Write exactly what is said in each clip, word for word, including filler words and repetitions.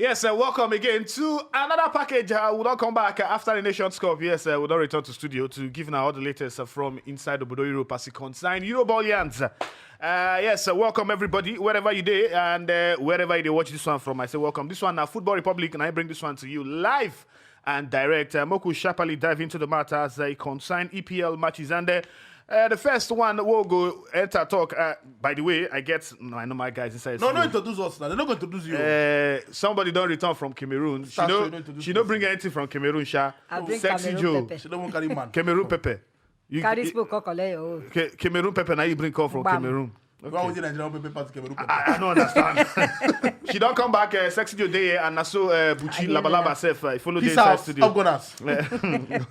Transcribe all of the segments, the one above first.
Yes, uh, welcome again to another package. Uh, we don't come back uh, after the Nations Cup. Yes, uh, we don't return to studio to give now all the latest uh, from inside Obodo Europe as it concern Eurobolians. Uh, yes, uh, welcome everybody, wherever you dey and uh, wherever you dey watch this one from. I say welcome. This one now, Football Republic, and I bring this one to you live and direct. Uh, Moku sharply dive into the matter as I concern E P L matches. And uh, uh, the first one we'll go enter talk. Uh, by the way, I get my normal guys inside. No, studio. No introduce us now. They're not going to introduce you. Uh, somebody don't return from Cameroon. She Start no, to introduce she no yourself. Bring anything from Cameroon, sha. I bring Sexy Cameroon Joe. Pepper. She don't want carry man. Cameroon Pepper. You, Carry you- spoke, Kokole, oh. Ca- Cameroon Pepper. Now you bring call from Bam. Cameroon. Why would you Nigerian people pass Cameroon? I, I don't understand. She don't come back. Uh, Sexy Joe Day and I saw uh, Buchi I hear Labalaba that. Self. Uh, follow the Peace inside out. Studio. Up gunners.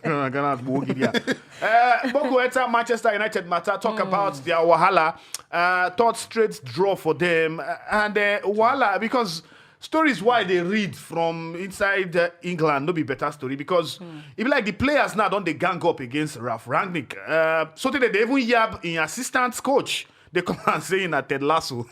Gunners, Buogidia. Uh, Boko enter Manchester United matter. Talk about their wahala. Uh, third straight draw for them. Uh, and uh, wahala because stories why they read from inside uh, England no be better story because if like the players now don't they gang up against Ralf Rangnick. Uh, so they, they even yab in assistant coach. They come and say in a Ted Lasso.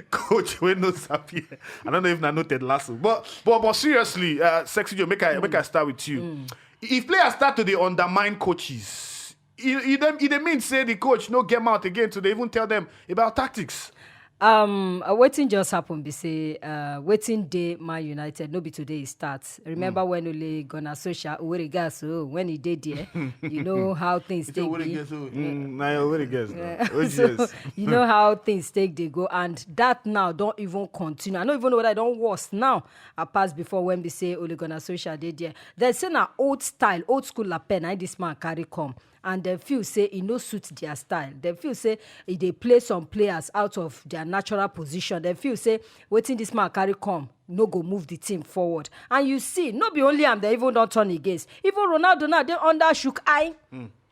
Coach, we no sabi. I don't know if I know Ted Lasso. But but but seriously, uh, Sexy Joe, make I make I start with you. If players start to dey undermine coaches, e e dem e dey mean say the coach no get mouth again to dey even tell them about tactics. Um, uh, wetin just happen be say uh, wetin dey Man United no be today e start. Remember when Ole Gunnar Solskjaer, Uwere Gas, oh, when he dey there, you know how things It's take already be. get so. Mm, na your very guess. Yeah. Which So, yes. you know how things take dey go, and that now don't even continue. I don't even know whether I don't worse now. I pass before when we say Ole Gunnar Solskjaer dey there. They say na old style, old school lapel na this man carry come. And they feel say e no suit their style. They feel say e dey play some players out of their natural position. They feel say wetin this man carry come no go move the team forward. And you see, no be only am they even don't turn against. Even Ronaldo now they under shook eye.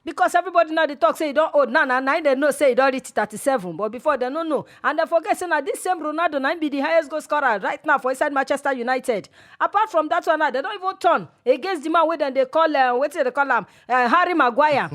Because everybody now they talk say he don't old now now now they know say he don't reach thirty-seven, but before they no know. And they forget say now this same Ronaldo now be the highest goal scorer right now for inside Manchester United. Apart from that one now they don't even turn against the man wey dem dey call uh, wetin they call am uh, Harry Maguire.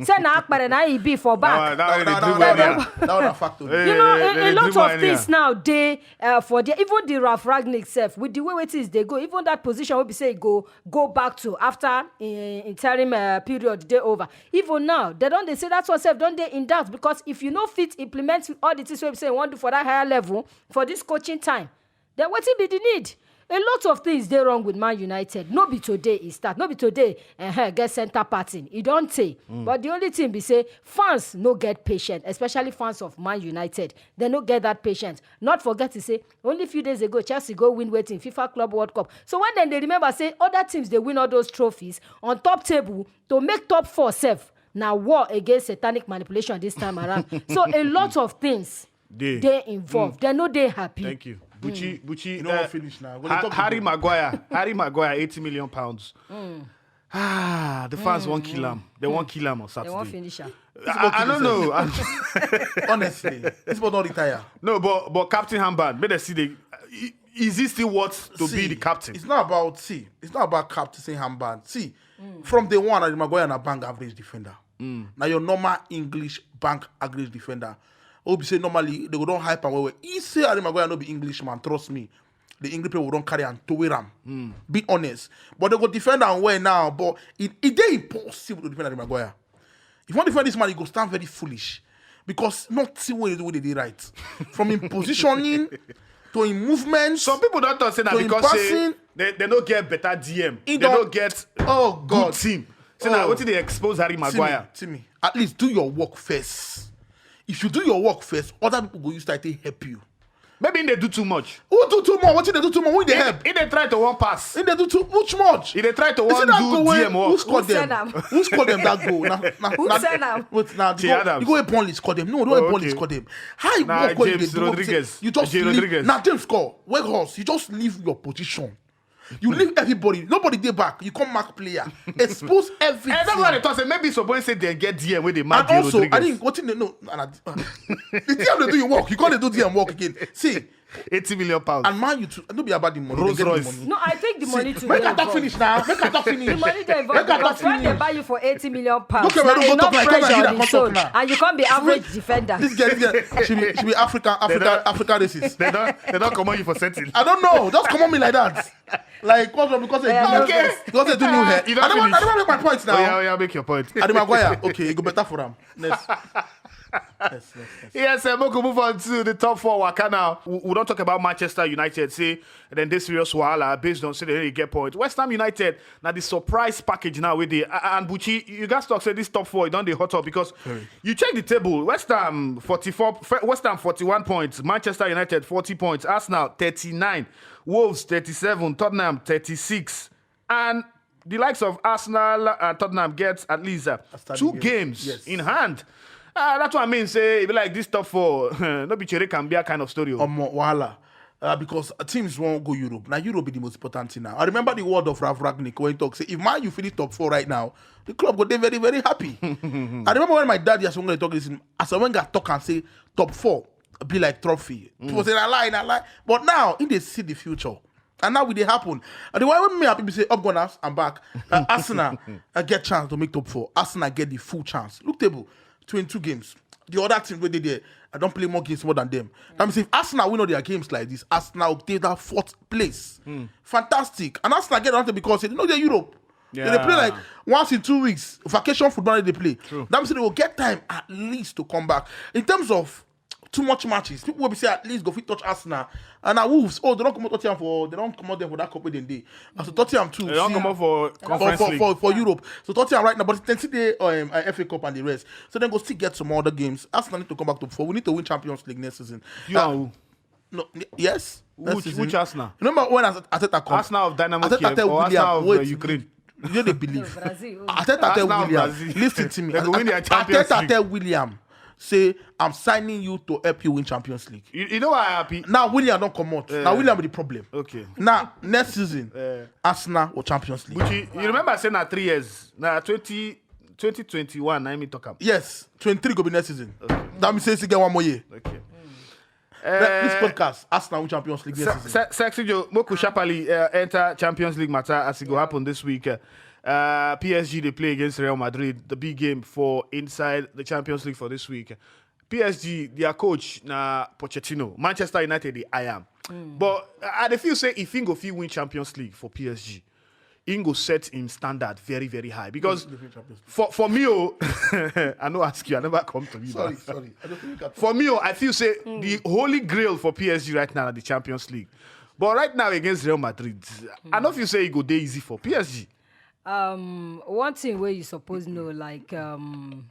Say na akpere na he be for back. That one, that one, That they one, dribble that anyhow. one, that one na fact o. You know, Eh, a, they a lot dribble of anyhow. Things now they uh, for there. Even the Ralf Rangnick self with the way it is they go, even that position will be say go go back to after in, interim uh, period day over. Even now they don't they say that one self don't they in doubt because if you no fit implement all the things we say you want do for that higher level for this coaching time, then what be the need? A lot of things they wrong with Man United. No be today e start. No be today uh, get center parting. E don't take. But the only thing be say fans no get patient, especially fans of Man United. They no get that patient. Not forget to say only few days ago Chelsea go win waiting FIFA Club World Cup. So when then they remember say other teams they win all those trophies on top table to make top four self. Now war against satanic manipulation this time around. So a lot of things Dey. They involved. They no they happy. Thank you. Buchi, Buchi, You know uh, what finish now. Go Ha- talk Harry again. Maguire, Harry Maguire, eighty million pounds. Ah, the fans won't kill him. They won't kill him on They Saturday. won't finish her. I, I don't know. I- Honestly, this boy don't retire. No, but but Captain Handband, may they see the. Is he still worth to be See, the captain? It's not about see. It's not about captain saying handband. See, from day one, Harry Maguire na bank average defender. Now your normal English bank average defender. Who be say normally they go don't hype am well well. He say Harry Maguire no be Englishman. Trust me, the English people don't carry and tow am. Be honest, but they go defend am well now. But it it dey impossible to defend Harry Maguire. If you want to defend this man, you go stand very foolish because nothing wey you do wey dey right from him positioning to him movement. Some people don't talk say that So in because say passing- they, they don't get better D M. He They don't don't- get Oh good God. Team. Say now Oh. What did they expose Harry Timmy, Maguire? Timmy, at least do your work first. If you do your work first, other people go use that to help you. Maybe they do too much. Who do too much? What did they do too much? Who they help? If they try to one pass, If they do too much, much. If they try to You see one that do go where- D M work. Who scored Who them? send am? Who scored them that goal? Now, now, Who now, send am? Wait, now Che you go, Adams. you go a Burnley score them. No, no, Oh, a Burnley okay. score them. How you Nah, work when you James dey do work? Rodriguez. You just Jay leave. Rodriguez. Now James score. Weghorst, you just leave your position. You leave everybody. Nobody dey back. You come mark player. Expose everything. And that's why they talk say maybe some boys say they get D M where they And mark Jay also, Rodriguez. I think what thing they know. And I, the D M they do your work. You can't do D M work again. See, Eighty million pounds. And man, you too. No be about the money. Rolls They get Royce. The money. No, I think the See, money to make dey I talk involved. Finish now. Make I talk finish. The money dey involved Make I talk because when they finish. Buy you for eighty million pounds, Look at na where we go enough talk like, come pressure here, on come his own, talk now. And you can't be average defender. This girl, this girl, she be, she be African, African, don't- African racist. They don't, they don't come on you for setting. I don't know. Just come on me like that. Like, what's wrong? Because Yeah, because okay. because they do new hair. You I don't don't want. I finish. Don't want to make my points now. Oh, yeah, oh, yeah, make your point. Adi Maguire. Okay, you go better for him. Next. Yes, yes, yes. Yes, uh, make we move on to the top four waka now. We, we don't talk about Manchester United. Say, and then this serious wahala based on say they really get points. West Ham United now the surprise package now with the uh, and Buchi. You guys talk say this top four don't they hot up because you check the table. West Ham forty-four, Fe- West Ham forty-one points, Manchester United forty points, Arsenal thirty-nine, Wolves thirty-seven, Tottenham thirty-six, and the likes of Arsenal and Tottenham get at least uh, Outstanding two games. Games Yes. In hand. Uh, that's what I mean. Say if you like this top four, no be Chere Kambia kind of story. Oh. Omo wahala. Uh, because uh, teams won't go Europe. Now Europe be the most important thing now. I remember the word of Ralf Rangnick when he talks. Say, if man you finish top four right now, the club go dey very very happy. I remember when my dad yesterday when he talk this, as I went got talk and say top four be like trophy. It was in a lie, in a lie. But now in they see the future. And now we dey happen. And the one when me happy be say up gunners, I'm back. Uh, Arsenal, I get chance to make top four. Arsenal get the full chance. Look table, twenty-two games. The other team where they there, I don't play more games more than them. That means if Arsenal win all their games like this, Arsenal take that fourth place. Fantastic. And Arsenal get another because they know they're Europe. They dey play Yeah. Like once in two weeks. Vacation football they play. That means they will get time at least to come back. In terms of too much matches, people will be say at least go fit touch Arsenal. And at Wolves, oh, they don't come out touch them for they don't come out there for that cup with them day. As to touch them too. They don't come up for for, conference for, league. for, for Europe. So Tottenham right now, but then see the um, uh, F A Cup and the rest. So then go still get some other games. Arsenal need to come back to four. We need to win Champions League next season. You Uh, and who? No, yes. Next Which, season. Which Arsenal? Remember when Arteta come? Arsenal of Dynamo Arteta Kiev tell or William, Arsenal of wait, uh, Ukraine? You don't believe. No, Brazil. Oh. Arteta tell Arsenal of William, Brazil. Listen to me. They go win their Champions Arteta League. Tell William, say I'm signing you to help you win Champions League. You, you know why I happy? Now William don't come out. Yeah. Now William be the problem. Okay. Now next season, Yeah. Arsenal or Champions League. But you, you remember I said now three years. Now twenty, twenty twenty-one, I mean talk am. Yes, twenty-three go be next season. That means say he get one more year. Okay. This Uh, podcast, Arsenal win Champions League next Se- season. Se- Sexy Joe, Moku Shapali uh, enter Champions League matter as it go happen this week. Uh, uh, P S G they play against Real Madrid, the big game for inside the Champions League for this week. P S G, their coach na Pochettino. Manchester United, they I am. But I dey feel say if he go fit win Champions League for P S G, he go set him standard very very high because for for me, oh, I no ask you, I never come to you. Sorry, But sorry. I don't think you can. For me, oh, I feel say the holy grail for P S G right now na the Champions League. But right now against Real Madrid, I don't feel say it go dey easy for P S G. Um, one thing where you suppose know, like um,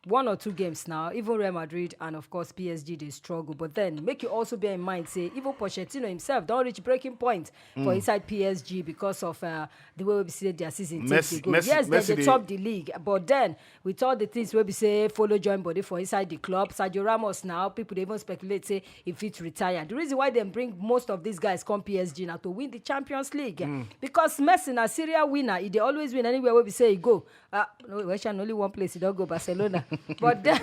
one or two games now, even Real Madrid and of course P S G they struggle. But then make you also bear in mind, say even Pochettino himself don't reach breaking point for inside P S G because of uh, the way we see their season. Things Messi- dey go. Messi- Yes, then Messi they dey- top the league, but then with all the things we be say follow join body for inside the club, Sergio Ramos now people dey even speculate say if it retire. The reason why they bring most of these guys come P S G now to win the Champions League because Messi na serial winner. He dey always win anywhere where we say he go. Uh, no, well, Shan, only one place he don't go, Barcelona. But then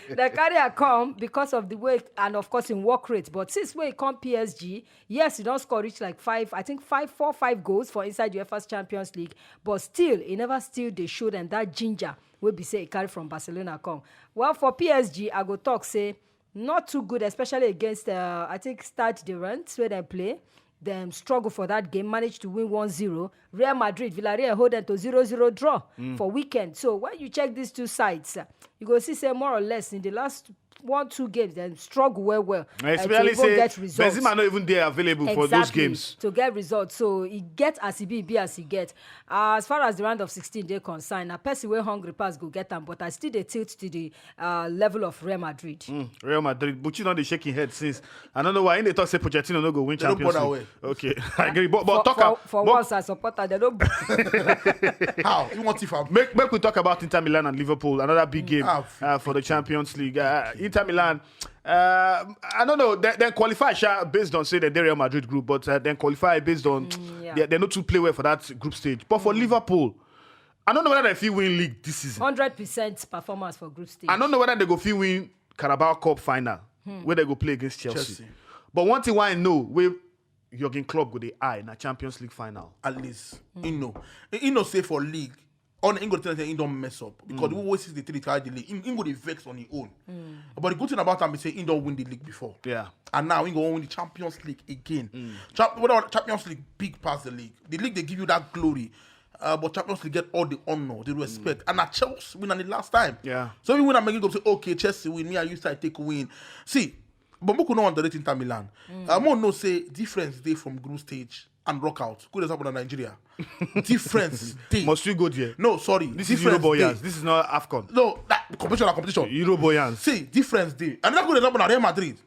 the career come because of the way and of course in work rate. But since we come P S G, yes, he don't score reach like five, I think five, four, five goals for inside UEFA's Champions League. But still, he never still they show them that ginger. We be say he carry from Barcelona come. Well, for P S G, I go talk say not too good, especially against uh, I think Stade de Reims where they play. Them struggle for that game, managed to win one zero. Real Madrid, Villarreal hold them to zero zero draw for weekend. So when you check these two sides, uh, you go see say more or less in the last one two games, then struggle well well. uh, to Especially even say get results. Benzema not even there available for those Exactly, games. To get results. So he get as he be, be as he get. Uh, as far as the round of sixteen they concern, a person where hungry pass go get them, but I still they tilt to the uh, level of Real Madrid. Real Madrid, but you know they shaking head since. I don't know why. In the talk say Pochettino no go win They don't Champions bother League. Okay, I agree. But, but for, talk for, ab- for but- once, I support that. They don't. How? You want if I'm Make, make we talk about Inter Milan and Liverpool, another big game Ah, uh, for the Champions League. Uh, Inter Milan, uh, I don't know. They, they qualify sha, based on say the Real Madrid group, but uh, then qualify based on yeah. they, they not to play well for that group stage. But for Liverpool, I don't know whether they feel win league this season. Hundred percent performance for group stage. I don't know whether they go feel win Carabao Cup final where they go play against Chelsea. Chelsea. But one thing why I know, we Jurgen Klopp go dey eye na Champions League final. At least you know, you know, say for league, on he go tell say he don mess up because the way City try the league, he, he go dey vex on his own. But the good thing about am be say he don win the league before. Yeah. And now he go win the Champions League again. Champ- whether Champions League big pass the league. The league dey give you that glory. Uh, but Champions League get all the honor, the respect, and na Chelsea win am the last time. Yeah. So if you win am again, go say okay, Chelsea win. Me and you side take win. See, but make we no underrate Inter Milan. I wan know say difference dey from group stage and knockout. Good example na Nigeria. Difference dey. Must we go there? No, sorry. This is Difference Euroboyans. dey. This is not AFCON. No, that competition na competition. Euroboyans. See, difference dey. And that good example na Real Madrid.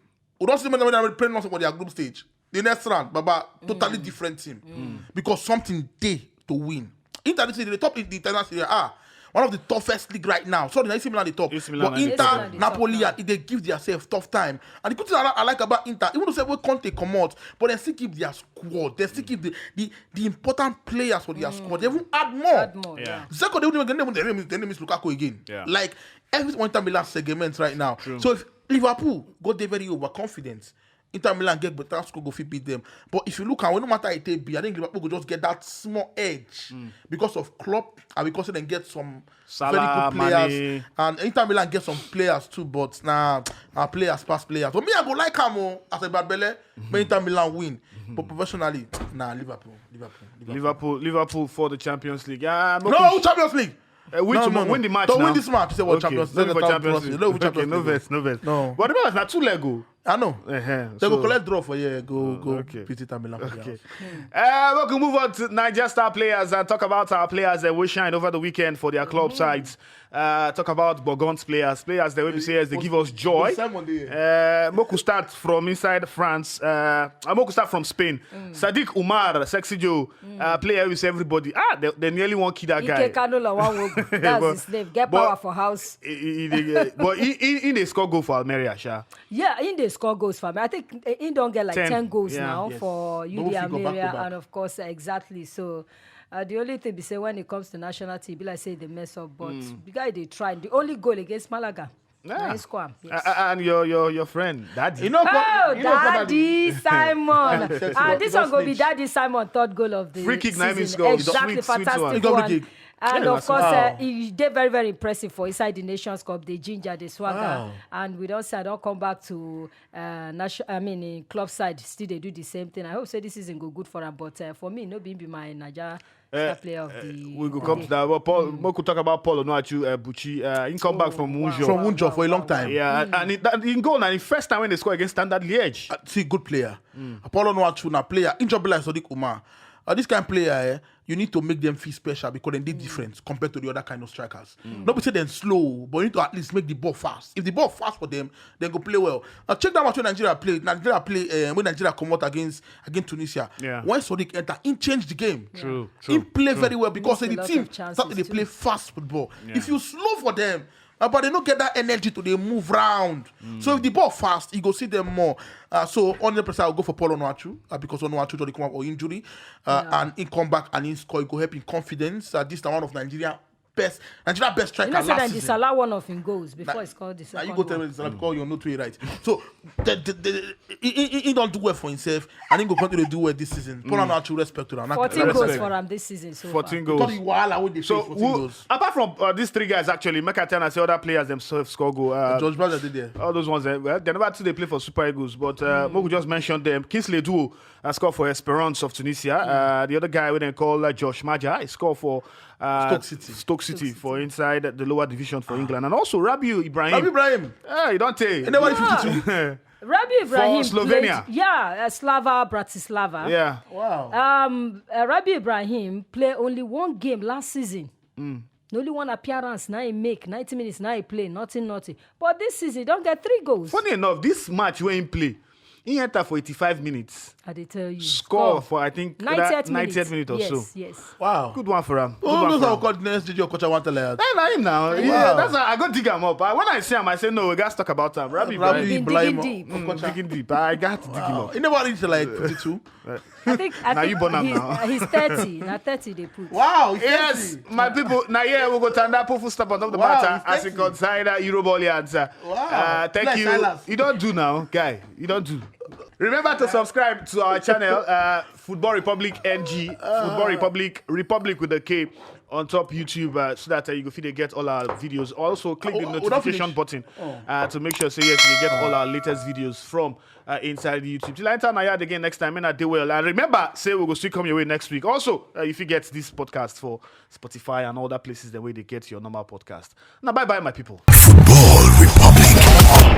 We don see them when they play nothing for their group stage. The next round, baba, totally different team because something dey to win. Inter this is the top in the Italian Serie A. One of the toughest league right now. Sorry, na A C Milan the top. A C Milan But na the Inter, top. A C Milan the top Napoli, now. They give themselves tough time. And the good thing I, I like about Inter, even though say we Conte comot, but they still keep their squad. They still keep the, the, the important players for their squad. They even add more. Add more, Yeah. yeah. Zeko, they wouldn't even they didn't miss Lukaku again. Yeah. Like everyone Inter Milan segment right now. So if Liverpool go dey very overconfident, Inter Milan get better score go fit beat them. But if you look at when no matter it take be, I think Liverpool go just get that small edge because of Klopp and because they get some Salah, very good players Mane. And Inter Milan get some players too. But now nah, players pass players. But me I go like am o as a bad belle, make Inter Milan win. But professionally, nah Liverpool, Liverpool, Liverpool. Liverpool, Liverpool for the Champions League. Yeah, No, Champions League. Uh, win, No, tomorrow, no, no. win the match Don't now. Win this match. You say what Okay, Champions no League? for Don't Champions Champions League. League. No, Okay, Champions no League. Vex, no Vex. No. But the Vex na two leg o. I know. Uh-huh. They So, go collect draw for yeah. Go go okay. Visit Milan for Okay. okay. Uh, we can move on to Niger Star players and talk about our players that will shine over the weekend for their club sides. Uh, talk about Bogon's players, players that will be say yes, they give us joy. Simon dey. Uh, Moku start from inside France. Uh, uh, Moku start from Spain. Sadiq Umar, Sexy Joe, uh, player with everybody. Ah, they, they nearly won kid that guy. Ike Kanola one wogu. That's But- his name. Get but- power for house. He, he, he, but he, he, he dey score goal for Almeria, sha. Yeah, in the score goals for me. I think eh, he don't get like Ten, ten, goals yeah. now Yes. for But U D we fit go back to Almeria, back. And of course, uh, exactly. So uh, the only thing we say when it comes to national team, be like say they mess up, but the guy they try. The only goal against Malaga, Yeah. Nice score. Yes. Uh, uh, and your your your friend, Daddy. You know, Oh, you know, Daddy Simon. Sexy Ah, one. This Just one go be snitch. Daddy Simon third goal of the Free kick, na him he season. score. Exactly, Sweet, sweet fantastic one. He got one. free kick. And Yeah, of course, wow. uh, he did very, very impressive for inside the Nations Cup. The ginger, the swagger, Wow. And we don't say I don't come back to uh, national. I mean, in club side, still they do the same thing. I hope say this season go good for him. But uh, for me, no being be my Niger star player of the. We go the come day. to that. But Paul, Moku talk about Paul Onuachu uh, Buchi. Uh, he come back from Wow, Wunjo. From wow, Wunjo for a wow, long time. Yeah, and, and, it, and in goal now, the first time when they score against Standard Liège. Uh, see, good player. Apollo Noachu na player. Injured player Sadiq Umar. Uh, this kind of player, eh, you need to make them feel special because they did different compared to the other kind of strikers. No be say them slow, but you need to at least make the ball fast. If the ball fast for them, then go play well. Uh, check that match when Nigeria played. Nigeria play uh, when Nigeria come out against against Tunisia. Yeah. When Sadiq enter, he changed the game. True, He true. play very well because Missed the a lot team of chances start to dey too. Play fast football. Yeah. If you slow for them, uh, but they no get that energy to dey move round. So if the ball fast, you go see them more. Uh, so hundred percent I'll go for Paul Onuachu uh, because Onuachu just come up or injury uh, and he come back and he score. He go help in confidence. Uh, this na one of Nigeria best, Nigeria best striker You know, say last that the season. Salah one of him goals before he scored the Now second you go tell one. Me Salah because you no too right. So the, the, the, he, he, he don't do well for himself and he go continue to do well this season. Paul Onuachu, respect to him. fourteen Respect. Goals for him this season so fourteen far. Goals. Talk the wahala wey dey So face fourteen who, goals. Apart from uh, these three guys, actually, make I tell you, I say other players themselves score goal. Uh, George Bell did there. All those ones, eh, well, they never too they play for Super Eagles, but uh, Mogu just mentioned them. Kingsley Duo uh, scored for Esperance of Tunisia. Uh, the other guy, we then call uh, Josh Maja, he scored for uh, Stoke City. Stoke City for inside the lower division for England, and also Rabiu Ibrahim. Rabi Ibrahim. Ah, you don't take. He never reach fifty-two. Rabi Ibrahim Slovenia. Played, yeah, uh, Slava Bratislava. Yeah. Wow. Um, uh, Rabi Ibrahim play only one game last season. Only one appearance now he make ninety minutes now he play nothing nothing. But this season he don't get three goals. Funny enough, this match when he play, he enter for eighty-five minutes. I dey tell you. Score for I think ninetieth that ninetieth minute or yes, so. Yes. Wow. Good one for him. Good Oh, one those for are him. called next J J Okocha one tell us. Hey, na him now. Yeah, that's why I go dig him up. I, when I see him, I say no. We gotta talk about him. Rabi Rabi Ibrahim. Been Ibrahim digging deep. Mm, Okocha. digging deep. I got to dig him Wow. up. He never reached like fifty-two. I think I Now think you born am he's, now. He's thirty. Now thirty they put. Wow. Yes, thirty. My people. Now yeah, we go turn that full stop on top of the Wow, matter as it thirty. Concern that Euroball answer. Wow. Uh, thank Like you. Silas. You don't do now, guy. You don't do. Remember to subscribe to our channel, uh, Football Republic N G, Football Republic, Republic with a K, on top YouTube, uh, so that uh, you go fit dey get all our videos. Also, click the Oh, oh, don't notification finish. Button uh, to make sure say yes, you get all our latest videos from uh, inside YouTube. Till I enter my yard again next time, and I do well. And remember, say we go still come your way next week. Also, uh, if you get this podcast for Spotify and other places, the way they get your normal podcast. Now, bye bye, my people. Football Republic.